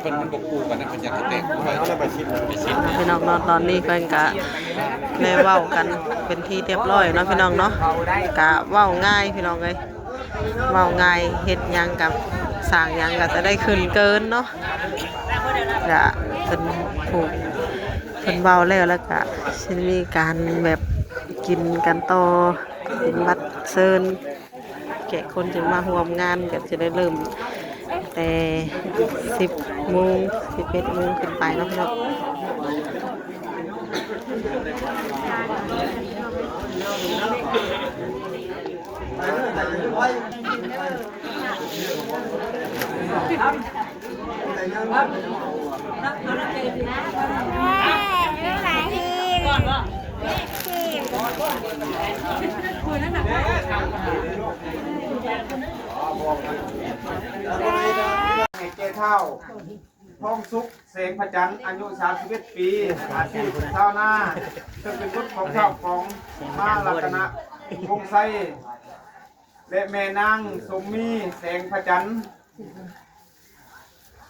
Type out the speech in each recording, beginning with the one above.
ເພິ່ນມັນບໍ່ຄູ່ກັນນະ ເພິ່ນຢາກໃຫ້ແຕກ. ເອົາແລ້ວໄປຊິດ ໄປຊິດ ພີ່ນ້ອງເນາະ. ຕອນນີ້ເພິ່ນກະໄດ້ເວົ້າກັນເປັນທີ່ຮຽບຮ້ອຍເນາະ ພີ່ນ້ອງເນາະ. ກະເວົ້າງ່າຍ ພີ່ນ້ອງເອີຍ ເວົ້າງ່າຍ ເຮັດຫຍັງກະ ສ້າງຫຍັງກະຈະໄດ້ຂຶ້ນເກີນເນາະ. ກະເພິ່ນຜູ້ ເພິ່ນເວົ້າແລ້ວ ແລ້ວກະຊິມີການແບບກິນກັນຕໍ່ ເປັນບັດເຊີນ ແຂກຄົນທີ່ມາຮ່ວມງານກະຈະໄດ້ເລີ່ມແຕ່ສິບໂມງ ສິບເອັດໂມງຂຶ້ນໄປເນາະ ພີ່ນ້ອງ. ໃຫ້ແກ່ທ້າວ ທອງສຸກ ແສງພະຈັນ ອາຍຸສາມສິບເອັດປີ ອາຊີບຊາວນາ ເຊິ່ງເປັນບຸດຂອງທ້າວຂອງມາລັດຕະນະວົງໄຊ ແລະ ແມ່ນາງສົມມີ ແສງພະຈັນ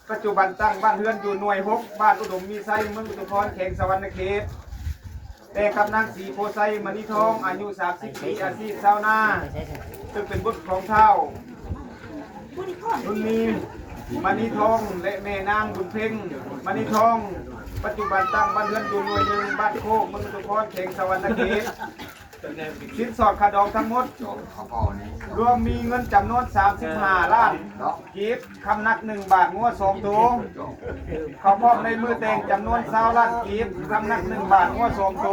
ປັດຈຸບັນຕັ້ງບ້ານເຮືອນຢູ່ໜ່ວຍຫົກ ບ້ານອຸດົມມີໄຊ ເມືອງອຸທຸມພອນ ແຂວງສະຫວັນນະເຂດ. ແຕ່ງກັບນາງສີໂພໄຊ ມະນີທອງ ອາຍຸສາມສິບປີ ອາຊີບຊາວນາ ເຊິ່ງເປັນບຸດຂອງທ້າວ ບຸນມີ ມະນີທອງ ແລະ ແມ່ນາງບຸນເພັງ ມະນີທອງ ປັດຈຸບັນຕັ້ງບ້ານເຮືອນຢູ່ໜ່ວຍໜຶ່ງ ບ້ານໂຄກ ເມືອງອຸທຸມພອນ ແຂວງສະຫວັນນະເຂດ. ສິນສອດຄ່າດອງທັງໝົດ ລວມມີເງິນຈຳນວນສາມສິບຫ້າລ້ານກີບ ຄຳໜັກໜຶ່ງບາດ ງົວສອງໂຕ. ເຂົ້າພ້ອມໃນມືແຕ່ງຈຳນວນຊາວລ້ານກີບ ຄຳໜັກໜຶ່ງບາດ ງົວສອງໂຕ.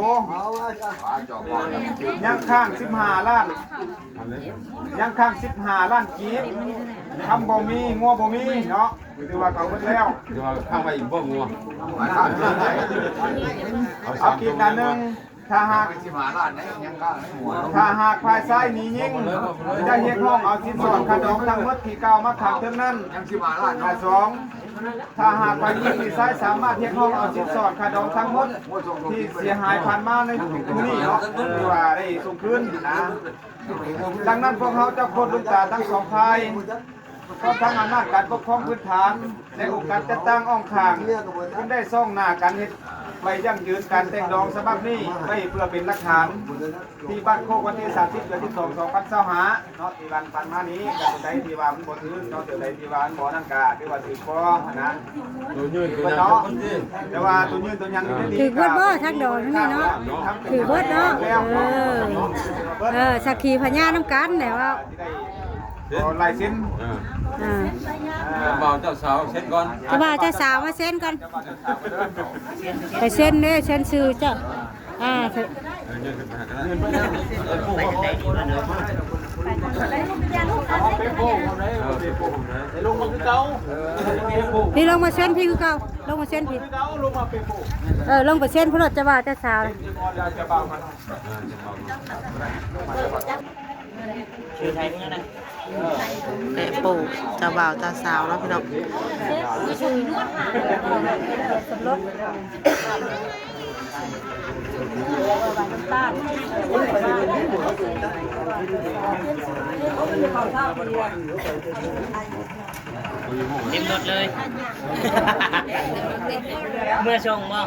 ຍັງຄ້າງສິບຫ້າລ້ານ ຍັງຄ້າງສິບຫ້າລ້ານກີບ ຄຳບໍ່ມີ ງົວບໍ່ມີເນາະ. ຖືວ່າເຂົາໝົດແລ້ວ ຖືວ່າຄ້າງໄວ້ອີກບໍ່ ງົວ. ເອົາ ເອົາ ເອົາ ກີບໜ້າໜຶ່ງ. ຖ້າຫາກ ສິບຫ້າລ້ານ ຍັງຄ້າງໃນຫົວ. ຖ້າຫາກຝ່າຍຊາຍໜີຍິງ ຈະຮຽກຮ້ອງເອົາສິນສອດຄ່າດອງທັງໝົດທີ່ກ່າວມາຂ້າງເທິງນັ້ນ ຍັງສິບຫ້າລ້ານ. ຖ້າສອງ ຖ້າຫາກຝ່າຍຍິງນີ້ຊາຍສາມາດຮຽກຮ້ອງເອົາສິນສອດຄ່າດອງທັງໝົດທີ່ເສຍຫາຍຜ່ານມາໃນມື້ນີ້ເນາະ ຫຼືວ່າໄດ້ສົ່ງຄືນນະ. ດັ່ງນັ້ນ ພວກເຮົາຈະໂຄດລຸງຕາທັງສອງຝ່າຍ ພ້ອມທັງອຳນາດການປົກຄອງພື້ນຖານ ແລະ ອົງການຈັດຕັ້ງອ້ອມຂ້າງ ຈຶ່ງໄດ້ສ່ອງໜ້າກັນເຮັດໃບຢັ້ງຢືນການແຕ່ງດອງສະບັບນີ້ໄວ້ ເພື່ອເປັນຫຼັກຖານ ທີ່ບ້ານໂຄກ ວັນທີສາມສິບ ເດືອນສິບສອງ ສອງພັນຊາວຫ້າເນາະ. ທີ່ຜ່ານມານີ້ ການໃດທີ່ວ່າມັນບໍ່ຖືກເນາະ ໂຕໃດທີ່ວ່າມັນບໍ່ນັ້ນ ກະຖືວ່າຖືກບໍ່ຫັ້ນນະ. ໂຕຍື່ນໂຕຫຍັງ ເນາະ ແຕ່ວ່າໂຕຍື່ນໂຕຫຍັງຢູ່ໃນນີ້ ຖືກເບິດບໍ່ ທັງດອງທັງນີ້ເນາະ ຖືກເບິດເນາະ. ເອີ ເອີ ສັກຂີພະຍານນຳກັນແຫຼະເວົ້າ. ຂໍລາຍເຊັນ ເອີ ອ່າ ເຈົ້າບ່າວເຈົ້າສາວເຊັນກ່ອນ ເຈົ້າບ່າວເຈົ້າສາວມາເຊັນກ່ອນ ໄປເຊັນເດີ ເຊັນຊື່ເຈົ້າ. ອ່າ ເອີ ນີ້ລົງມາຄືເກົ່າ ນີ້ລົງມາເຊັນພີ້ຄືເກົ່າ ລົງມາເຊັນພີ້ ເອີ ລົງໄປເຊັນພຸ້ນໂລດ ເຈົ້າບ່າວເຈົ້າສາວ. ແປະໂປ້ເຈົ້າບ່າວເຈົ້າສາວເນາະ ພີ່ນ້ອງ. ເຕັມລົດເລີຍ ເມືອສົ່ງບໍ່?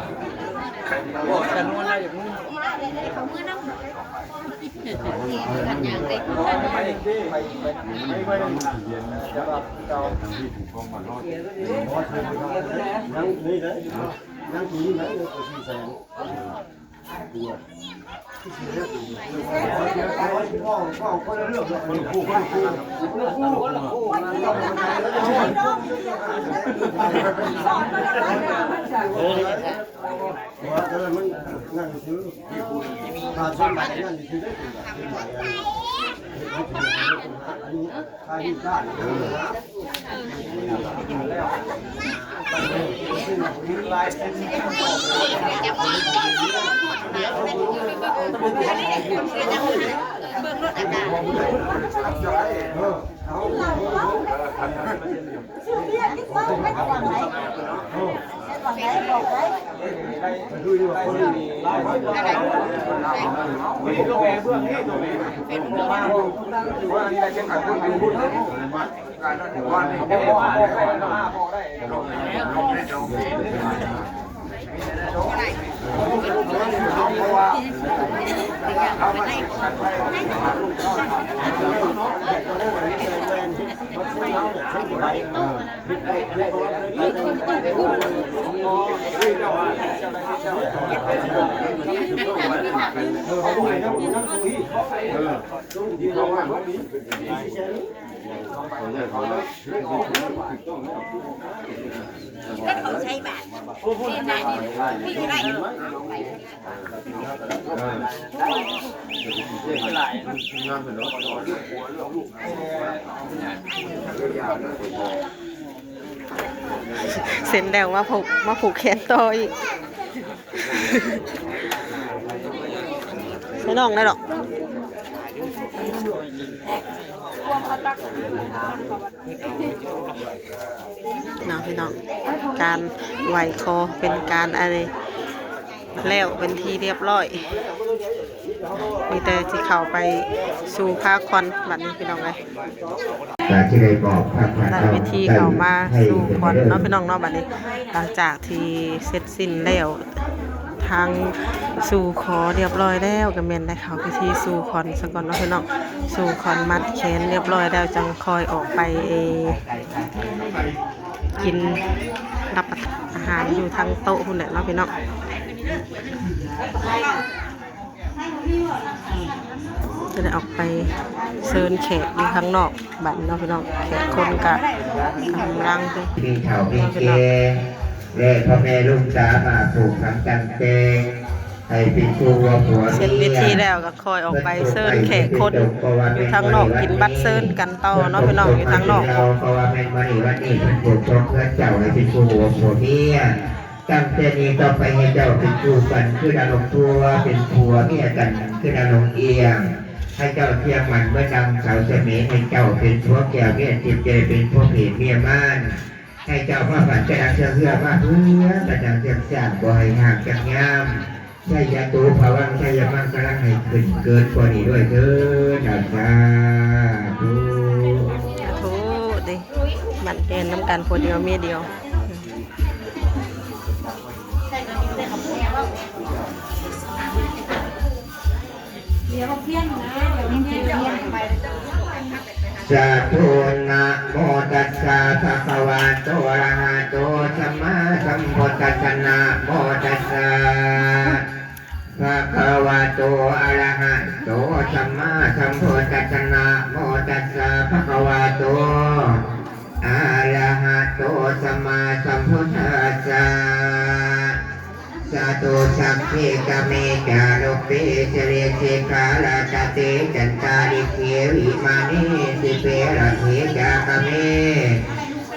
ເຊັນແລ້ວມາຜູກ ມາຜູກແຂນຕໍ່ອີກ. ໃສ່ນ້ອງໄດ້ດອກເນາະພີ່ນ້ອງ. ການໄຫວ້ຂໍເປັນການອັນນີ້ແລ້ວເປັນທີ່ຮຽບຮ້ອຍ. ມີແຕ່ຊິເຂົ້າໄປສູ່ພາຂວັນບັດນີ້ພີ່ນ້ອງເອີຍ. ກໍຊິໄດ້ບອກພະ ພະ ໃນພິທີເຂົ້າມາສູ່ຂວັນເນາະພີ່ນ້ອງເນາະ. ບັດນີ້ຫຼັງຈາກທີ່ເສັດສິ້ນແລ້ວ ທາງສູ່ຂໍຮຽບຮ້ອຍແລ້ວ ກໍແມ່ນໄດ້ເຂົ້າພິທີສູ່ຂວັນສາກ່ອນເນາະພີ່ນ້ອງ. ສູ່ຂວັນມັດແຂນຮຽບຮ້ອຍແລ້ວ ຈັ່ງຄ່ອຍອອກໄປ ເອີ ກິນ ຮັບອາຫານຢູ່ທາງໂຕະພຸ້ນແຫຼະເນາະພີ່ນ້ອງ. ຈະໄດ້ອອກໄປເຊີນແຂກຢູ່ທາງນອກບັດເນາະພີ່ນ້ອງ. ແຂກຄົນກະກຳລັງ ມີເຖົ້າມີແກ່ ແລະ ພໍ່ແມ່ລຸງຕາມາຜູກພັນຕັ້ງແຕ່ງ ໃຫ້ເປັນຄູ່ຜົວເມຍ. ເສັດພິທີແລ້ວກໍຄ່ອຍອອກໄປເຊີນແຂກຄົນຢູ່ທາງນອກ ກິນບັດເຊີນກັນຕໍ່ເນາະພີ່ນ້ອງ ຢູ່ທາງນອກ. ເພາະວ່າແມ່ນມື້ນີ້ວັນນີ້ເພິ່ນຜູກສົມເຮືອນເຈົ້າໃຫ້ເປັນຄູ່ຜົວເມຍ. ຕັ້ງແຕ່ນີ້ຕໍ່ໄປໃຫ້ເຈົ້າເປັນຄູ່ກັນຄືດັ່ງນ້ອງຜົວ ເປັນຜົວເມຍກັນຄືດັ່ງນ້ອງເອື້ອງ. ໃຫ້ເຈົ້າເຊື່ອໝັ້ນເໝືອນດັ່ງເສົາສະເໝ ໃຫ້ເຈົ້າເປັນຜົວແກ້ວເມຍທິບ ຈະໄດ້ເປັນຜົວເພດເມຍມານ. ໃຫ້ເຈົ້າມາຝັນຈະດັງເຊື່ອເຮືອມາເພື່ອກະດັງເຊື່ອສ້າງ ບໍ່ໃຫ້ຫ່າງຈັກຍາມ. ໄຊຍະໂຕພະວັງ ໄຊຍະມັງຄະລັງ ໃຫ້ຂຶ້ນເກີນກວ່ານີ້ດ້ວຍເທີ້ນ ສາທຸ ສາທຸເດ້. ໝັ້ນແກ່ນນຳກັນ ຜົວດຽວເມຍດຽວ. ສາທຸ ນະໂມຕັດສະ ພະຄະວະໂຕ ອະລະຫະໂຕ ສຳມາສຳພຸດທັດສະ ນະໂມຕັດສະ ພະຄະວະໂຕ ອະລະຫະໂຕ ສຳມາສຳພຸດທັດສະ ນະໂມຕັດສະ ພະຄະວະໂຕ ອະລະຫະໂຕ ສຳມາສຳພຸດທັດສະ. ສາທຸ ສັກເຂກະເມຈາລຸບເປ ສິເລ ເສຂາລະຕະເຕ ຈັນຕາລິເກ ວິມານີ ສິບເປ ລັກເຂຈາກະເມ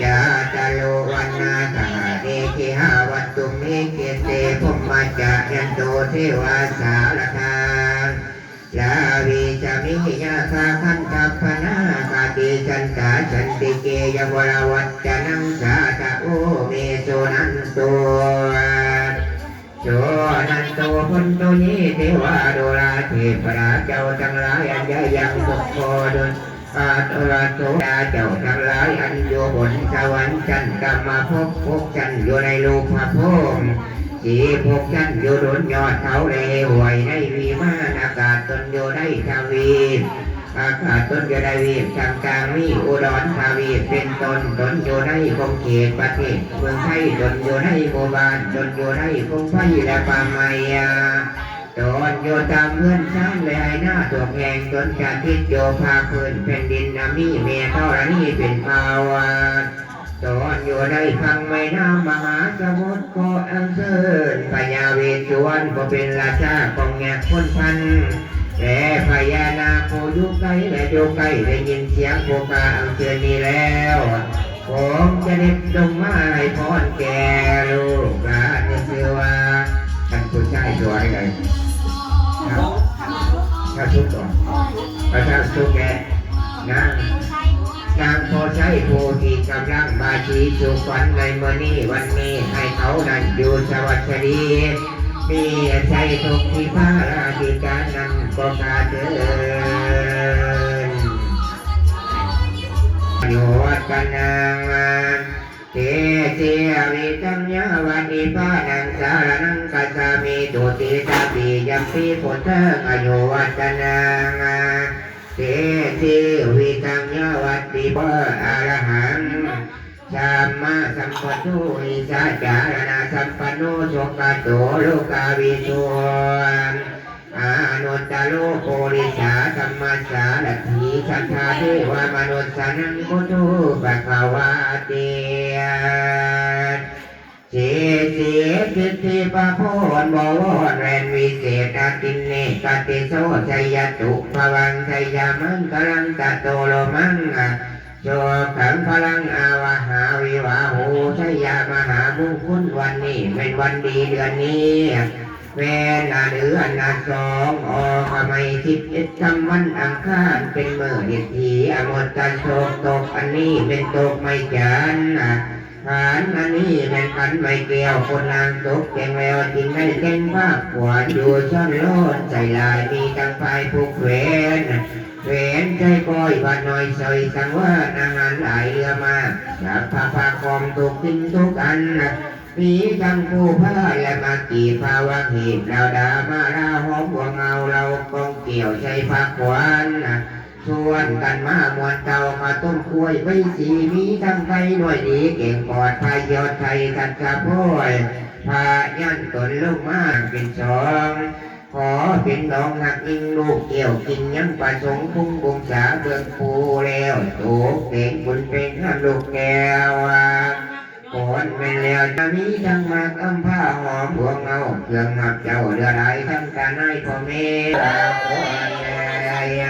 ຈາຕະໂລ ວັນນາ ສະຫະເດ ເກຫາ ວັດຕຸມເມ ເກເຕ ພົມມະຈາຍັນຕຸ ເທວາ ສາລະທາ ລາວິສະມິ ຍາຄາ ຄັນທັບພະນາຄາຕິ ສັນຕາ ສັນຕິເກ ຍະວະລາວັດຈະນັງ ສາທະໂອ ເມ ສຸນັນຕຸ ສຸນັນຕຸ ພົນຕຸ ເຍ ເທວາ ໂດລາ ເທບະດາ ເຈົ້າທັງຫຼາຍ ອັນຍາຍັງປົກຄອງດົນ ອາໂຕລະໂຕ ເຈົ້າທັງຫຼາຍ ອັນຢູ່ບົນສະຫວັນຊັ້ນກາມະພົບ ຫົກຊັ້ນ ຢູ່ໃນຮູບພະພູມ ສິບຫົກຊັ້ນ ຢູ່ໂດນຍອດເຂົາແລຫ້ວຍ ໃນວິມານອາກາດຕົນຢູ່ໃນທະວີບ ອາກາດຕົນຢູ່ໃນວີບຕ່າງໆ ມີອຸດອນທະວີບເປັນຕົ້ນ ຕົນຢູ່ໃນຂົງເຂດປະເທດເມືອງໄທ ຕົນຢູ່ໃນໝູ່ບ້ານ ຕົນຢູ່ໃນພົງໄພ ແລະ ປ່າໄມ້ ຕົນຢູ່ຕາມເຮືອນຊານ ແລະ ໄຮ່ນາທຸກແຫ່ງ ຕົນສະຖິດຢູ່ພາກພື້ນແຜ່ນດິນ ອັນມີແມ່ທໍລະນີເປັນເຜົ່າ ຕົນຢູ່ໃນຝັ່ງແມ່ນ້ຳມະຫາສະໝຸດ ຂໍອັນເຊີນພະຍາເວດສຸວັນ ຜູ້ເປັນລາຊາຂອງຍັກພົນພັນ ແລະ ພະຍານາກຜູ້ຢູ່ໄກ ແລະ ຢູ່ໃກ້ ໄດ້ຍິນສຽງຜູ້ຂ້າອັນເຊີນນີ້ແລ້ວ ຂໍຈະເດັດລົງມາໃຫ້ພອນແກ່ລູກຫຼານ ຊື່ວ່າ ທ່ານຜູ້ຊາຍຊື່ວ່າໃດ? ພະສຸກບໍ? ພະຊາສຸກແລະ ນາງ ນາງໂພໄຊຜູ້ທີ່ກຳລັງມາສີສູ່ຂວັນໃນມື້ນີ້ວັນນີ້ ໃຫ້ເຂົານັ້ນຢູ່ສະຫວັດສະດີ ມີໄຊທຸກທີ່ພາລາທິການນຳກໍກາເທີນ ອາຍຸວັດຕະນັງ ເຕເຊ ອະວິຊະຍາວະນິບານັງສະລະນັງກັດສາມິ ທຸຕິຍາມປີພຸດທັງອາຍຸວັດຕະນັງ ເຕເຊ ວິຊະຍາວັດຕິ ພະອະລະຫັງ ສຳມາສຳພຸດໂທ ວິຊາຈາລະນະສຳປັນໂນ ສຸກະໂຕ ໂລກາວິທູ ອະນຸດຕະໂລ ປຸລິສະທຳມະສາລະຖີ ສັດທາເທວະມະນຸດສານັງ ພຸດໂທ ພະຄະວາຕິ ເສ ເສ ສິດທິພະພອນ ບໍວອນແວ່ນວິເສດ ອາຕິນເນກະຕິໂສ ໄຊຍະຕຸພະວັງ ໄຊຍະມັງຄະລັງ ຕະໂຕໂລມັງ ໂສຄັງພະລັງ ອາວະຫາວິວາໂຫ ໄຊຍະມະຫາມຸງຄຸນ ວັນນີ້ແມ່ນວັນດີເດືອນນີ້ ແມ່ນອາເດືອນອາສອງ ອອກກະໄມສິບເອັດຄ່ຳວັນອັງຄານ ເປັນມື້ດິດຖີ ອາມົດຕະໂສກຕົກ ອັນນີ້ແມ່ນຕົກໄມ້ຈັນ ຂັນອັນນີ້ແມ່ນຂັນໄມ້ແກ້ວ ຄົນນາງຕົກແຕ່ງແລ້ວ ຈຶ່ງໄດ້ແຕ່ງພາບຂວັນຢູ່ຊ້ອນໂລນໃສ່ຫຼາຍ ມີທັງພາຍຜູກແຫວນ ແຫວນໃສ່ກ້ອຍ ບາດນ້ອຍສ້ອຍສັງວານ ອາຫານຫຼາຍເຫຼືອມາກ ສາພະພາຄອມທຸກສິ່ງທຸກອັນ ມີທັງພູຜາ ແລະໝາກກີ່ ພາວັກຫີບ ລາວດາມາລາ ຫອມບົວເງົາ ເຫຼົ້າກອງແກ້ວ ໃສ່ພາຂວັນ ຊວນກັນມາມ່ວນເຕົ້າ ເຂົ້າຕົ້ມກ້ວຍໄວສີ ມີທັງໄຂ່ນ້ອຍດີ ແກງປອດ ພາຍອດໄຂ່ ສັດສະໂພຍ ພາຍານຕົນລົງມາເປັນສອງ ຂໍເປັນດອງຮັກຍິງລູກແກ້ວກິນຍັງປະສົງ ພຸງບົງສາເບື້ອງປູແລ້ວ ໂຕເປັນບຸນເປັນງາມລູກແກ້ວ ກອນແມ່ນແລ້ວຈະມີທັງໝາກອຳພາ ຫອມບົວເງົາ ເຄື່ອງຮັບເຈົ້າເຫຼືອຫຼາຍ ທັງກະນາຍພໍ່ແມ່ ຫຼາຍຄົນແລຍ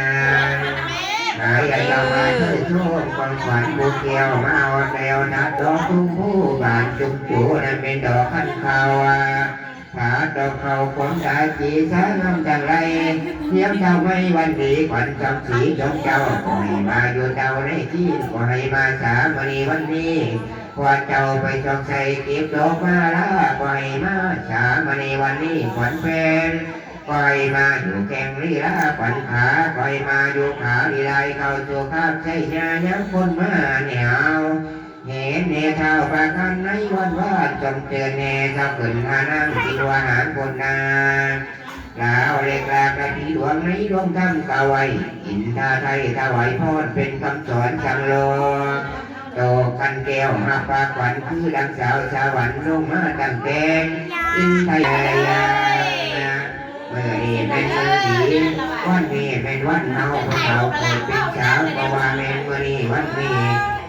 ຫຼາຍເຈົ້າມາເຊີນຊົມ ຂອງຂວັນຜູ້ແກ້ວ ມາເອົາແກ້ວ ນັດດອກທຸງພູ ບານຈຸມຈູ ນັ້ນແມ່ນດອກຄັນເຂົ້າ ຜາດອກເຂົ້າຂອງຕາຈີສາງາມຈັ່ງໃດ ທຽມເຈົ້າໃໝ່ວັນດີ ຂວັນສອງສີຂອງເຈົ້າ ກໍໃຫ້ມາຢູ່ເຈົ້າໃນຈີນ ກໍໃຫ້ມາສາມະນີວັນນີ້ ຂວັນເຈົ້າໄປຊອກໃສ່ ເກັບດອກມາລາ ກໍໃຫ້ມາສາມະນີວັນນີ້ ຂວັນແພງ ກໍໃຫ້ມາຢູ່ແຂ້ງລີລາ ຂວັນຂາ ກໍໃຫ້ມາຢູ່ຂາລີລາ ເຂົ້າສູ່ຄາບໃຊ້ຍາ ຍາມຄົນມາແນວ ເຫັນແນ່ທ້າວພະຄັນໃນວັນວານ ຈົ່ງເຈີນແນ່ເຈົ້າຂຶ້ນພານາງ ຊິຕົວຫາງຄົນນາ ລາວເລັກລາກະຜີດວງໃນດວງທຳກະໄວ້ ອິນທາໄທຖວາຍພອນເປັນຄຳສອນສັ່ງໂລກ ໂຕກຄັນແກ້ວຮັບພາຂວັນຄືດັ່ງສາວສະຫວັນລົງມາຕັ້ງແຕ່ງ ອິນໄທຍາ ມື້ນີ້ແມ່ນມື້ດີ ວັນນີ້ແມ່ນວັນເຮົາ ພວກເຮົາເກີດເປັນສາວ ກໍວ່າແມ່ນມື້ນີ້ວັນນີ້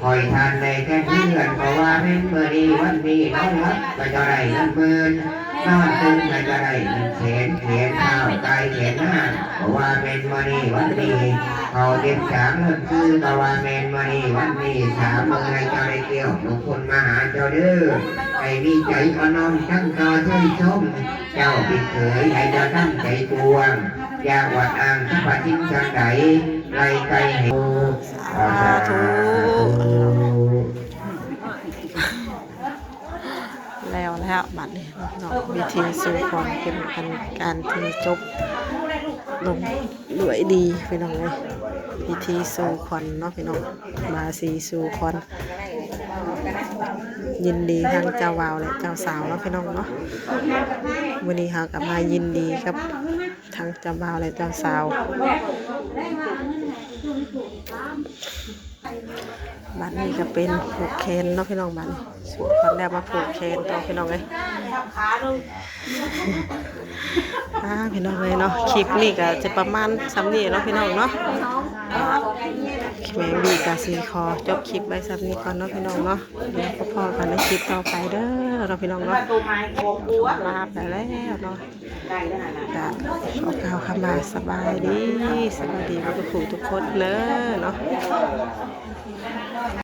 ຂ້ອຍທ່ານໄດ້ແຕ່ງເຮືອນ ກໍວ່າແມ່ນມື້ນີ້ວັນນີ້ ນອນຫຼັບກໍຈະໄດ້ເງິນໝື່ນ ນອນຕື່ນກໍຈະໄດ້ເງິນແສນ ແຂນທ້າວກາຍແຂນນາງ ກໍວ່າແມ່ນມື້ນີ້ວັນນີ້ ເຂົ້າເຕັມສາງເງິນຄື ກໍວ່າແມ່ນມື້ນີ້ວັນນີ້ ສາມມື້ໃຫ້ເຈົ້າໄດ້ແກ້ວ ທຸກຄົນມາຫາເຈົ້າເດີ ໃຫ້ມີໃຈອ່ອນນ້ອມ ທັງຕໍ່ເຊີນຊົມ ເຈົ້າເປັນເຂີຍໃຫ້ເຈົ້າຕັ້ງໃຈກວ້າງ ຢ່າອວດອ້າງສຳພະສິ່ງທັງໃດ ໄລ່ໄກ່ໃຫ້ ສາທຸ ສາທຸ ແລ້ວແລ້ວບັດນີ້ເນາະ ພິທີສູ່ຂວັນເປັນອັນການທີ່ຈົບລົງດ້ວຍດີພີ່ນ້ອງເອີຍ ພິທີສູ່ຂວັນເນາະພີ່ນ້ອງ ບາສີສູ່ຂວັນ ຍິນດີທັງເຈົ້າບ່າວ ແລະ ເຈົ້າສາວເນາະພີ່ນ້ອງເນາະ ມື້ນີ້ເຮົາກໍມາຍິນດີກັບທັງເຈົ້າບ່າວ ແລະ ເຈົ້າສາວ ບັດນີ້ກໍເປັນຜູກແຂນເນາະພີ່ນ້ອງ ບັດນີ້ສູ່ຂວັນແລ້ວມາຜູກແຂນຕໍ່ພີ່ນ້ອງເອີຍ ອ່າ ພີ່ນ້ອງເອີຍເນາະ ຄລິບນີ້ກໍຈະປະມານສ່ຳນີ້ເນາະພີ່ນ້ອງເນາະ ແມ່ຫວີກໍຊິຂໍຈົບຄລິບໄວ້ສ່ຳນີ້ກ່ອນເນາະພີ່ນ້ອງເນາະ ດຽວພໍ້ກັນໃນຄລິບຕໍ່ໄປເດີເນາະພີ່ນ້ອງເນາະ ລາໄປແລ້ວເນາະ ກະຂໍກ່າວຄຳວ່າສະບາຍດີ ສະບາຍດີເບິດທຸກຜູ້ທຸກຄົນເດີເນາະ.